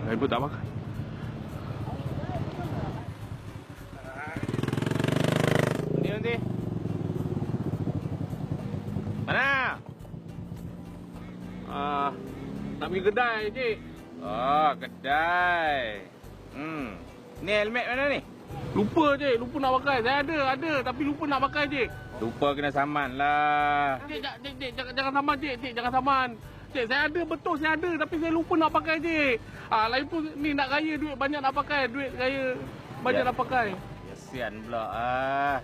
Lain pun tak pakai. Nanti nanti. Mana? Ah, nak pergi kedai, cik. Oh, kedai. Ni helmet mana ni? Lupa, cik. Lupa nak pakai. Saya ada, ada. Tapi lupa nak pakai, cik. Lupa kena saman lah. Cik, cik, cik, jangan, jangan saman, cik. Cik, jangan saman. Cik, saya ada, betul saya ada. Tapi saya lupa nak pakai, cik. Ah, lain pun ni nak raya duit banyak nak pakai. Duit raya banyak Ya. nak pakai. Kesian pula ah.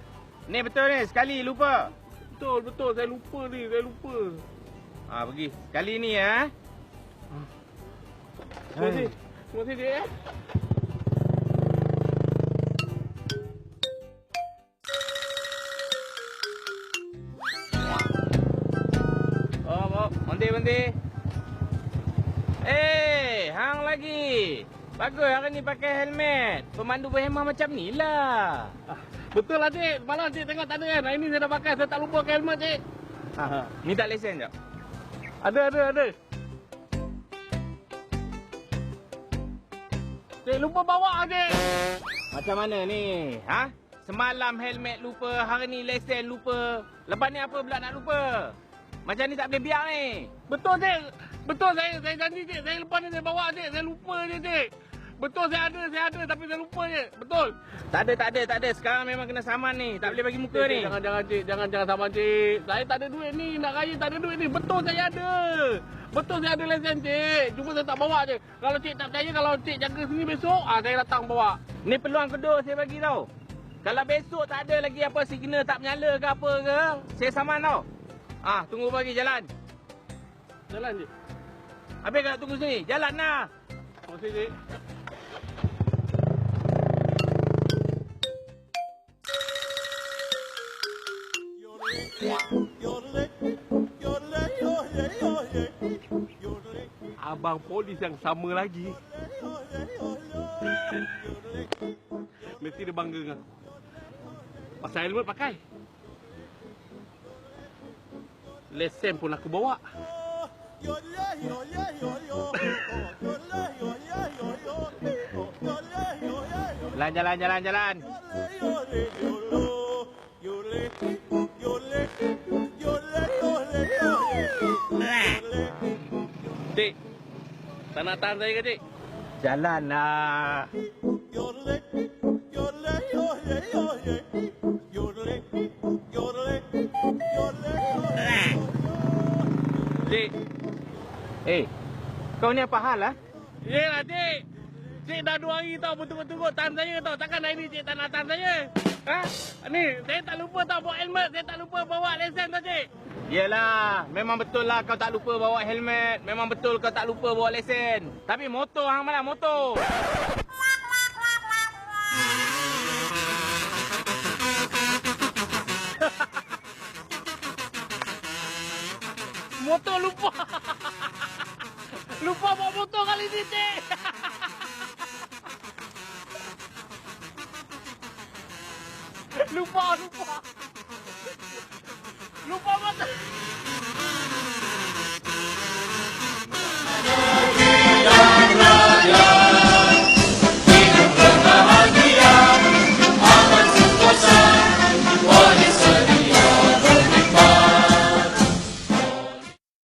Ni betul ni, sekali lupa. Betul, betul. Saya lupa ni. Saya lupa. Ah, pergi. Sekali ni ya. Terima kasih. Terima kasih, cik. Eh. Oh, oh, berhenti, berhenti. Eh, hang lagi. Bagus hari ni pakai helmet. Pemandu berhemah macam ni lah. Ah, betul lah, cik. Malam cik tengok tak ada kan. Hari ni saya dah pakai. Saya tak lupa pakai helmet, cik. Ha. Minta lesen jap. Ada, ada, ada. Cik, lupa bawa, cik. Macam mana ni? Ha? Semalam helmet lupa, hari ni lesen lupa. Lepas ni apa pula nak lupa? Macam ni tak boleh biar ni. Betul, cik. Betul, saya saya janji, cik. Saya lepas ni saya bawa, cik. Saya lupa je, cik. Betul, saya ada, saya ada. Tapi saya lupa, cik. Betul. Tak ada, tak ada, tak ada. Sekarang memang kena saman ni. Tak boleh bagi muka Cik, ni. Jangan, jangan, cik. Jangan, jangan saman, cik. Saya tak ada duit ni. Nak raya tak ada duit ni. Betul, saya ada. Betul, saya ada lesen, cik. Cuma saya tak bawa, cik. Kalau cik tak percaya, kalau cik jaga sini besok, ah saya datang bawa. Ni peluang kedua saya bagi tau. Kalau besok tak ada lagi apa signal tak menyala ke apa ke, saya saman tau. Ah, tunggu pagi jalan. Jalan, cik. Habis kalau tunggu sini, jalan lah. Terima kasih, cik. Abang polis yang sama lagi. Mesti dia bangga dengan aku. Pasal helmet pakai. Lesen pun aku bawa. Jalan, jalan, jalan, jalan. Cik, tak nak tahan saya ke, cik? Jalan lah. Cik. Eh, kau ni apa hal lah? Yelah, cik. Cik dah 2 hari tau bertunggu-tunggu tahan saya tau. Takkan hari ni cik tak nak tahan saya? Ha? Ni, saya tak lupa tau bawa helmet. Saya tak lupa bawa lesen tau, cik. Yelah, memang betul lah kau tak lupa bawa helmet. Memang betul kau tak lupa bawa lesen. Tapi motor hang mana motor? Motor lupa. Lupa bawa motor kali ni, cik. Lupa, lupa. Lupa motor.